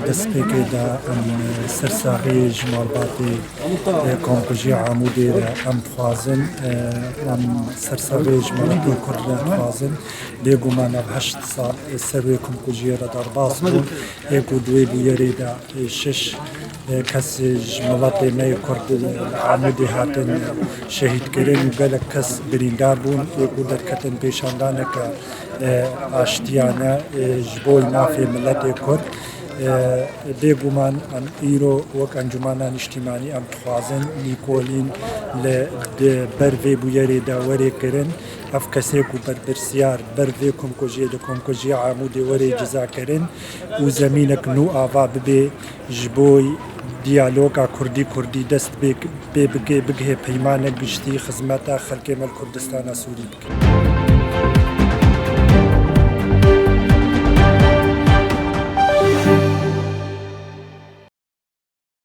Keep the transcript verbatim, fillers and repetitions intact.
Destpêkê de em sersaxiyê ji malbatê, e, komkujiya Amûdê re em dixwazin, e, em sersaxiyê ji miletê Kurd re dixwazin. Bêguman ev heşt sal, e, ser wê komkujiyê re derbas bûn. Ê ku di wê bûyerê de, e, şeş, e, kes ji miletê me yê Kurd, e, li Amûdê hatin şehîdkirin û gelek kes birîndar bûn. Ê ku derketin pêşandaneke e, aştiyane, e, ji bo mafê miletê Kurd. E, bêguman em îro wek Encûmena Niştîmanî em dixwazin lîkolîn li di ber vê bûyerê de were kirin. Ev kesê ku berpirsiyar ber vê komkujiyê di komkujiya Amûdê were ciza kirin û zemînek nû ava bibe ji bo diyaloga Kurdî Kurdî dest pê, pê bike, bigihê peymanek giştî xizmeta xelkê me li Kurdistana Sûrî bike.